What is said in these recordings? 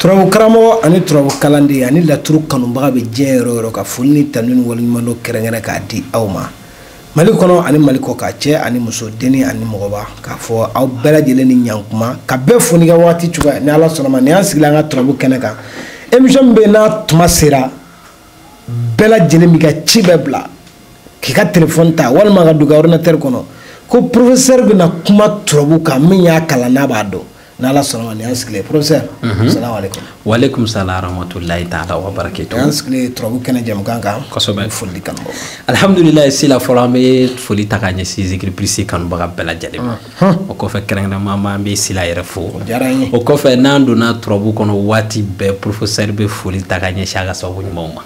Turabu karamɔgɔ ani turabu kalanden ani laturu kanubaga bɛ diɲɛ yɔrɔ yɔrɔ ka foli ni tanu ni waleɲumandɔn kɛrɛnkɛrɛn k'a di aw ma Mali kɔnɔ ani Mali kɔ ka cɛ ani muso denni ani mɔgɔba k'a fɔ aw bɛɛ lajɛlen ni ɲankuma ka bɛɛ fo n'i ka waati cogoya ni Ala sɔnna ma nin y'an sigilen an ka turabu kɛnɛ kan émission min bɛ yen n'a tuma sera bɛɛ lajɛlen b'i ka ci bɛɛ bila k'i ka téléphone ta walima ka don ka ordinateur kɔnɔ ko professeur bɛna kuma turabu kan min y'a kalan n'a b'a dɔn. N'Ala sɔnna ma nin y'an sigilen professeur. Salamu aleykum. Waaleykum salaam rahmatulahi taala wa barakatuh. Y'an sigilen turabu kɛnɛ jɛmukan kan. Kosɛbɛ. Foli di kanubagaw ma. Alhamdulilayi Sila fɔlɔ an bɛ foli ta k'a ɲɛsin Zikiri Plus kanubaga bɛɛ lajɛlen ma. O kɔfɛ kɛrɛnkɛrɛnnenya an bɛ Sila yɛrɛ fo. O diyara an ye. O kɔfɛ n'an donna turabu kɔnɔ waati bɛɛ professeur bɛ foli ta k'a ɲɛsin a ka sababu ɲumanw ma.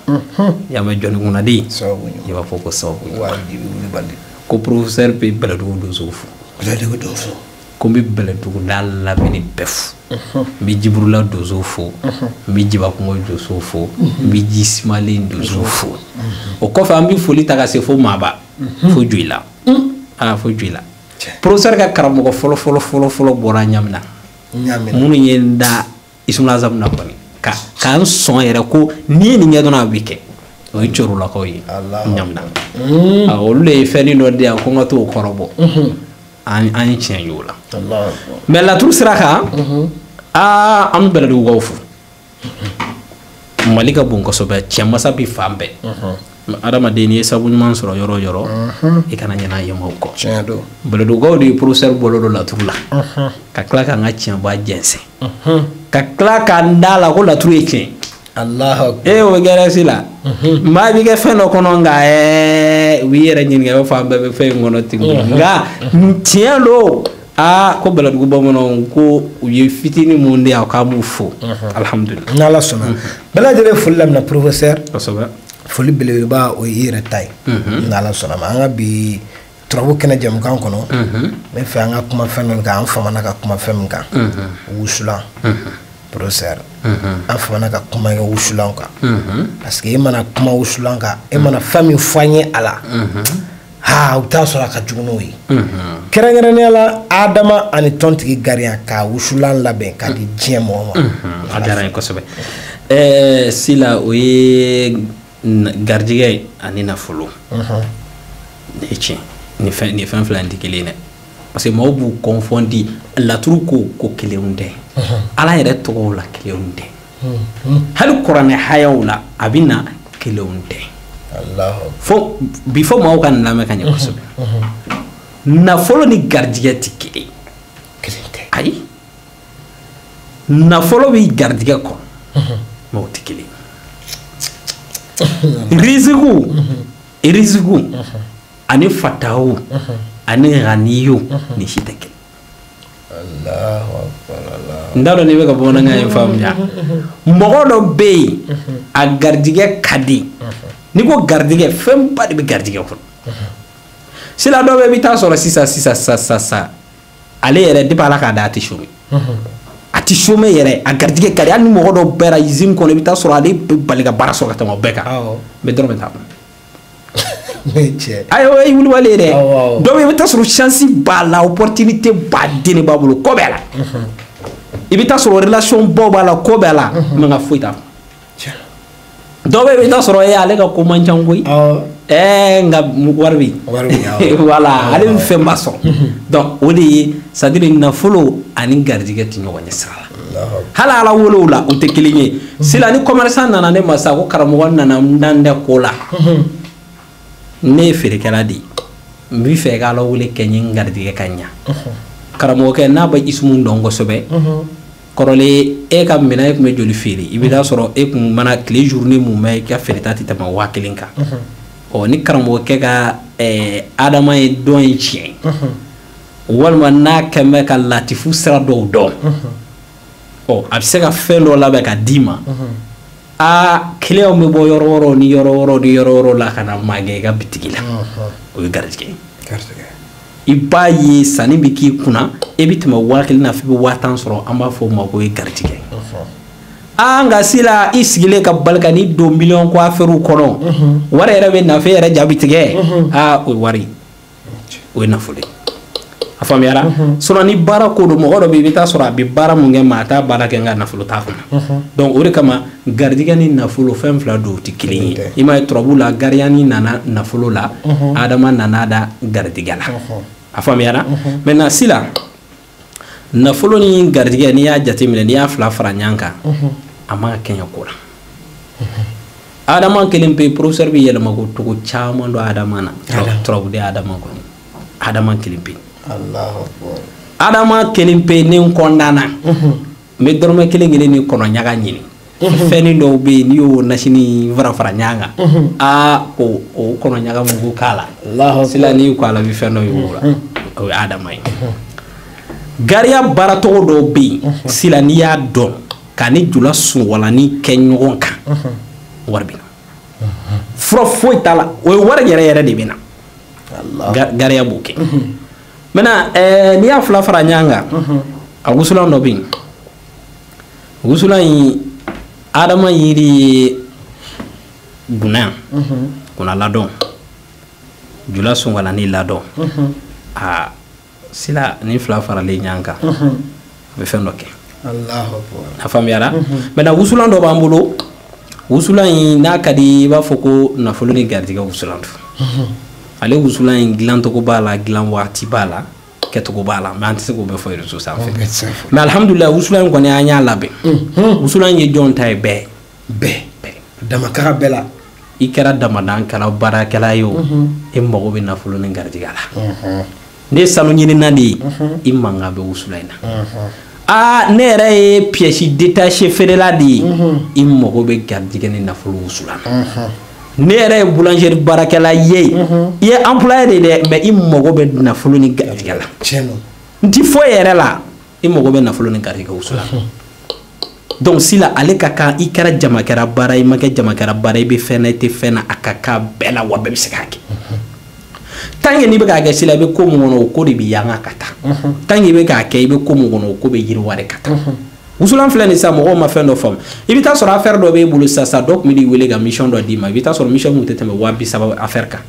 I y'a mɛn jɔnni kunnadi. Sababu ɲuman. I b'a fɔ ko sababu ɲuman. Wajibi wulibali. Ko professeur bɛ Bɛlɛdugu donsow fo. Bɛlɛdugu donso. Ko n bɛ Bɛlɛdugu n'a lamini bɛɛ fo. N bɛ Jiburula donso fo. N bɛ Jibakungo donso fo. N bɛ Jisimalen donso fo. O kɔfɛ an bɛ foli ta ka se fo Maaba. Fo Joyila. Aa fo Joyila. Professeur ka karamɔgɔ fɔlɔ fɔlɔ fɔlɔ fɔlɔ bɔra Ɲamina. Ɲamina. Minnu ye n da Isumulazamu na kɔni ka k'an sɔn yɛrɛ ko n'i ye nin kɛ dɔrɔn a bɛ kɛ. O ye Corolakaw ye. Ɲamina. Olu de ye fɛnnin dɔ di yan ko n ka t'o kɔrɔbɔ. An ye tiɲɛ y'o la. Mais laturu sira kan, aa an bɛ Bɛlɛdugukaw fo. Mali ka bon kosɛbɛ, cɛmasa bɛ fan bɛɛ. Adamaden n'i ye sabu ɲuman sɔrɔ yɔrɔ o yɔrɔ, i kana ɲinɛ a ɲɛmaaw kɔ. Tiɲɛ don. Bɛlɛdugukaw de ye professeur bolo don laturu la. Ka tila k'an ka tiɲɛba jɛnsɛn. Ka tila k'an da la ko laturu ye tiɲɛ. Allahu akbar. E o kɛra si la. Maa b'i kɛ fɛn dɔ kɔnɔ nka u b'i yɛrɛ ɲininka i b'a fɔ an bɛɛ bɛ fɛn in kɔnɔ ten nka tiɲɛ don aa ko Bɛlɛdugu bamananw ko u ye fitinin mun di yan k'an b'u fo alhamdulilah. N'Ala sɔnna bɛɛ lajɛlen foli laminɛ professeur. Kosɛbɛ. Foli belebeleba o ye i yɛrɛ ta ye. N'Ala sɔnna ma an ka bi turabu kɛnɛ jɛmukan kɔnɔ. N bɛ fɛ an ka kuma fɛn dɔ kan an famana ka kuma fɛn min kan. Wusulan. Professeur. An famana ka kuma kɛ wusulan kan. Parce que e mana kuma wusulan kan e mana fɛn min fɔ an ye a la. Ha u t'a sɔrɔ a ka jugu n'o ye. Kɛrɛnkɛrɛnnenya la Adama ani tɔntigi gariya ka wusulan labɛn k'a di diɲɛ mɔgɔ ma. A diyara n ye kosɛbɛ. Sila o ye garijɛgɛ ani nafolo. Nin ye tiɲɛ nin fɛn fila in tɛ kelen ye dɛ. Parce que maaw b'u confondi laturu ko kelenw tɛ. Ala yɛrɛ tɔgɔw la kelenw tɛ. Hali kuranɛ hayaw la a bɛ na kelenw tɛ. Fo bi fo maaw ka nin lamɛn ka ɲɛ kosɛbɛ. Nafolo ni garijɛgɛ tɛ kelen. Kelen tɛ. Ayi. Nafolo bɛ garijɛgɛ kɔnɔ. Mais o tɛ kelen. Rizigu ani fatawu ani ganiyu ni si tɛ kelen. N t'a dɔn n'i bɛ ka bamanankan in faamuya. Mɔgɔ dɔ bɛ yen a garijɛgɛ ka di. N'i ko garijɛgɛ fɛnba de bɛ garijɛgɛ kɔnɔ. Sila dɔ bɛ yen i bɛ taa sɔrɔ sisan sisan sisan sisan ale yɛrɛ depuis Ala k'a da a tɛ chômer. A tɛ chômer yɛrɛ a garijɛgɛ ka di hali ni mɔgɔ dɔ bɛra usine kɔnɔ i bɛ taa sɔrɔ ale bɛ bali ka baara sɔrɔ ka tɛmɛ o bɛɛ kan. Mais dɔrɔmɛ t'a kɔnɔ. Ayi o ye wulibali ye dɛ. Dɔw bɛ yen i bɛ taa sɔrɔ chance b'a la opportunité baden de b'a bolo ko bɛɛ la. I bɛ taa sɔrɔ relation baw b'a la ko bɛɛ la mais nka foyi t'a kɔnɔ. Dɔw bɛ yen i bɛ taa sɔrɔ ale ka ko man ca koyi. Nka wari bɛ yen. Voilà ale bɛ fɛnba sɔrɔ. Donc o de ye c'est à dire nafolo ani garijɛgɛ tɛ ɲɔgɔn ɲɛ sira la. Hali Ala welew la u tɛ kelen ye. Sisan ni commerçant nana ne ma sisan ko karamɔgɔ nana n dan tɛ ko la. Ne ye feerekɛla de ye. N b'i fɛ i ka Ala wele kɛ n ye n garijɛgɛ ka ɲa. Karamɔgɔkɛ n'a bɛ isimu dɔn kosɛbɛ. Kɔrɔlen e ka minɛn e tun bɛ joli feere i bɛ taa sɔrɔ e kun mana tile journée mun mɛ i ka feereta tɛ tɛmɛ 1000 kan. Ɔ ni karamɔgɔkɛ ka Adama ye dɔn in tiɲɛ. Walima n'a kɛn bɛ ka latifu sira dɔw dɔn. Ɔ a bɛ se ka fɛn dɔ labɛn ka d'i ma. Aa client bɛ bɔ yɔrɔ wɛrɛw ni yɔrɔ wɛrɛw ni yɔrɔ wɛrɛw la ka na magɛ i ka bitigi la. O ye garijɛgɛ ye. I b'a ye sanni bɛ k'i kunna, e bɛ tɛmɛ 1000 na f'i bɛ 50,000 sɔrɔ, an b'a fɔ o ma ko ye garijɛgɛ. Aa nka sila i sigilen ka barika ni don miliyɔn ko affaire kɔnɔ, wari yɛrɛ bɛ nafa yɛrɛ jaabi tigɛ. Aa o ye wari, o ye nafolo ye. A faamuyara? Sinon ni baara ko don, mɔgɔ dɔ bɛ yen, i bɛ taa sɔrɔ a bɛ baara mun kɛ, maa t'a baara kɛ nka nafolo t'a kunna. Donc o de kama garijɛgɛ ni nafolo fɛn fila don, o tɛ kelen ye. I m'a ye turabu la, gariyani nana nafolo la, Adama nana da garijɛgɛ la. A faamuyara? Maintenant sila nafolo ni garijɛgɛ, n'i y'a jateminɛ, n'i y'a fila fara ɲɔgɔn kan, a man ka kɛɲɛ ko la. Adama kelen pe, professeur bɛ yɛlɛma ko togo caman don Adama na. Turabuden Adama kɔnɔ, Adama kelen pe. Adama kelen pe, ni n kɔndanna, n bɛ dɔrɔmɛ kelen kelen ni kɔnɔ ɲaga ɲini. Fɛnnin dɔw bɛ yen, n'i y'o nasini fara fara ɲɔgɔn kan, aa o kɔnɔ ɲaga mugu k'a la, sila n'i ko a la, i bɛ fɛn dɔ ye o la, o ye Adama ye. Gariya baaracogo dɔw bɛ yen, sila n'i y'a dɔn ka ni jula sunwalani kɛ ɲɔgɔn kan, wari bɛ na. Fura foyi t'a la, o ye wari yɛrɛ yɛrɛ de bɛ na. Gariya b'o kɛ. Maintenant n'i y'a fila fara ɲɔgɔn kan, a wusulan dɔ bɛ yen. Wusulan in, Adama yiri ye gunna, kunna ladɔn, jula sunwalani ladɔn. Aa sila ni fila faralen ɲɔgɔn kan, a bɛ fɛn dɔ kɛ. A faamuyara? Maintenant wusulan dɔ b'an bolo. Wusulan in n'a ka di, i b'a fɔ ko nafolo ni garijɛgɛ wusulan don. Ale wusulan in dilancogo b'a la, dilan waati b'a la, kɛcogo b'a la, mais an tɛ se k'o bɛɛ fɔ réseau sanfɛ. Mais alhamdulilayi, wusulan in kɔni an y'a labɛn. Wusulan in ye jɔn ta ye? Bɛɛ. Bɛɛ. Damakara bɛɛ la. I kɛra damadan kɛra baarakɛla ye o, e mago bɛ nafolo ni garijɛgɛ la. Ne ye sanu ɲinina de ye, i mankan bɛ wusulan in na. Aa ne yɛrɛ ye pièce détachée feerela de ye, i mago bɛ garijɛgɛ ni nafolo wusulan na. Ne yɛrɛ ye boulangerie baarakɛla ye, i ye employé de dɛ, mais i mago bɛ nafolo ni garijɛgɛ la. N ti foyi yɛrɛ la, i mago bɛ nafolo ni garijɛgɛ wusulan. Donc sila ale ka kan, i kɛra jamakɛra baara, i ma kɛ jamakɛra baara, i bɛ fɛn na, i tɛ fɛn na, a ka kan bɛɛ la, wa bɛɛ bɛ se k'a kɛ. Tant que n'i bɛ k'a kɛ sila, i bɛ ko mun kɔnɔ, o ko de bɛ yanga ka taa. Tant que i bɛ k'a kɛ, i bɛ ko mun kɔnɔ, o ko bɛ yiriwa de ka taa. Wusulan filɛ nin sisan, mɔgɔw ma fɛn dɔ faamu. I bɛ taa sɔrɔ affaire dɔ b'e bolo sisan, dɔ tun bɛ n'i wele ka mission dɔ d'i ma, i bɛ taa sɔrɔ mission kun tɛ tɛmɛ 30,000 affaire kan.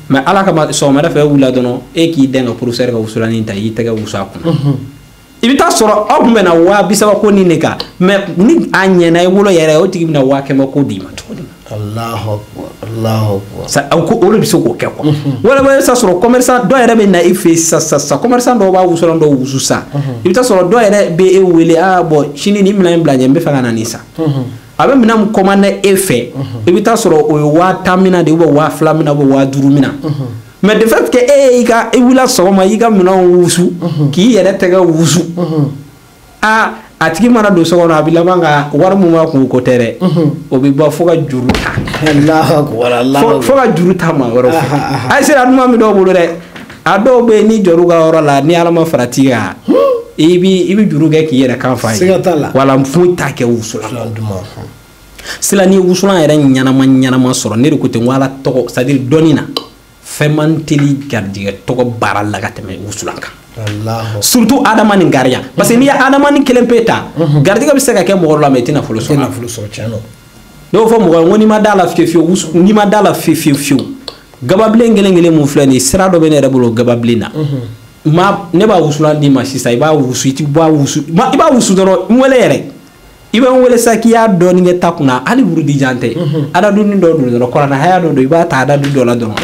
Mais ala kama sɔgɔmada fɛ e wulila dɔrɔn, e k'i dɛn ka professeur ka wusulanin ta, i y'i tɛgɛ wusu a kunna. I bɛ taa sɔrɔ aw tun bɛ na 30,000 ko nin de kan, mais ni a ɲɛna i bolo yɛrɛ, o tigi bɛna 100,000 ko d'i ma cogo di? Allahu akbar, Allahu akbar. Sa o de bɛ se k'o kɛ quoi. Walima i bɛ taa sɔrɔ commerçant dɔ yɛrɛ bɛ na i fɛ yen sisan sisan, commerçant dɔw b'a wusulan dɔw wusu sa. I bɛ taa sɔrɔ dɔw yɛrɛ bɛ e wele, ah bon sini nin minɛn in bila ɲɛ, n bɛ fɛ ka na nin san. A bɛ minɛn min commandé e fɛ, i bɛ taa sɔrɔ o ye 10,000 minɛn de ye, ou bien 2,000 minɛn, ou bien 5,000 minɛn. Mais de fait que e y'i ka i wulila sɔgɔma, i ka minɛnw wusu, k'i yɛrɛ tɛgɛ wusu. Aa a tigi mana don so kɔnɔ, a bɛ laban ka wari mun b'a kun o ko tɛ dɛ, o bɛ bɔ fo ka juru ta. Fo ka juru ta maa wɛrɛw fɛ. A sera duman bɛ dɔw bolo dɛ, a dɔw bɛ yen ni jɔr'u ka yɔrɔ la, ni Ala ma farati kan, i bɛ juru kɛ k'i yɛrɛ kan fa ye. Siga t'a la. Wala foyi t'a kɛ wusulan. Sila ni wusulan yɛrɛ ɲɛnama ɲɛnama sɔrɔ, ne de ko ten ko Ala tɔgɔ, c'est à dire dɔnni na, fɛn man teli garijɛgɛ tɔgɔ baara la ka tɛmɛ wusulan kan. Surtout Adama ni gariya, parce que n'i ye Adama ni kelen pe ta, garijɛgɛ bɛ se ka kɛ mɔgɔ dɔ la, mais i tɛ nafolo sɔrɔ. Ne y'o fɔ mɔgɔ ye, n ko n'i ma da la fiyewu fiyewu, n'i ma da la fiyewu fiyewu fiyewu, gababilen kelen kelen mun filɛ nin ye, sira dɔ bɛ ne yɛrɛ bolo gababilen na. Ma ne b'a wusulan d'i ma sisan, i b'a wusu, i ti b'a wusu, i b'a wusu dɔrɔn, n wele yɛrɛ. I bɛ n wele sa k'i y'a dɔɔnin kɛ ta kunna, hali wurudi jan tɛ. Adaduni dɔ don dɔrɔn, kɔrɔna haya dɔ don, i b'a ta adadu dɔ la dɔrɔn.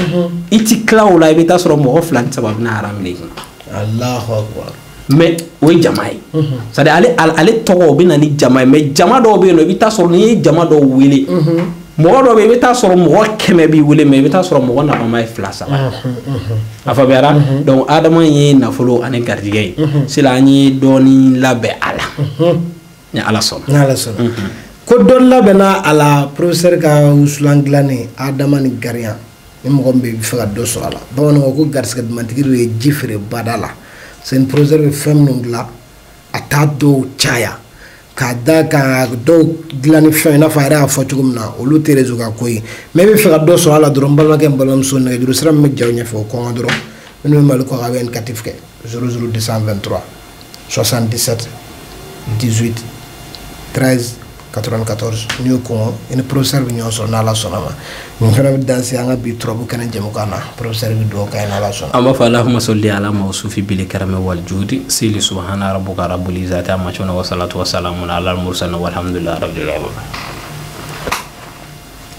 I ti tila o la, i bɛ taa sɔrɔ mɔgɔ 2 ni 3 bɛna haram minɛ i kunna. Allahu akbar. Mais o ye jama ye. C'est à dire ale tɔgɔ o bɛ na ni jama ye, mais jama dɔw bɛ yen nɔ, i bɛ taa sɔrɔ n'i ye jama dɔw wele, mɔgɔ dɔw bɛ yen, i bɛ taa sɔrɔ mɔgɔ 100 b'i wele, mais i bɛ taa sɔrɔ mɔgɔ nafama ye 2 3. A faamuyara? Donc Adama ye nafolo ani garijɛgɛ ye. Sila an ye dɔɔnin labɛn a la. Ni Ala sɔnna. Ni Ala sɔnna. Ko dɔɔnin labɛnna a la, professeur ka wusulan dilannen Adama ni gariya. Ni mɔgɔ min bɛ fɛ ka dɔ sɔrɔ a la, bamananw ko ko garisɛgɛ dumantigi de ye ji feere bada la. C'est une professeur bɛ fɛn minnu dilan, a t'a dɔw caya k'a da kan, dɔw dilan ni fɛn i n'a fɔ a yɛrɛ y'a fɔ cogo min na, olu tɛ réseau ka ko ye. Mais i bɛ fɛ ka dɔ sɔrɔ a la dɔrɔn, n balimakɛ, n balimamuso, nɛgɛjuru sira min bɛ jaw ɲɛfɛ o kɔngɔ dɔrɔn, Minnu bɛ Mali kɔ kan, a bɛ indicatif kɛ 00 223 77 18 13 94. N'i y'o kɔngɔ, i ni professeur bɛ ɲɔgɔn sɔrɔ n'Ala sɔnna ma. Nin fana bɛ danse an ka bi turabu kɛnɛ jɛmukan na. Professeur bɛ dugawu k'an ye n'Ala sɔnna. An b'a fɔ allahumma salli ala mawsufi bil karami wal judi sili subhana rabbuka rabbil izzati amma yasifun wa salatu wa salamun ala al mursalin walhamdulillahi rabbil alamin.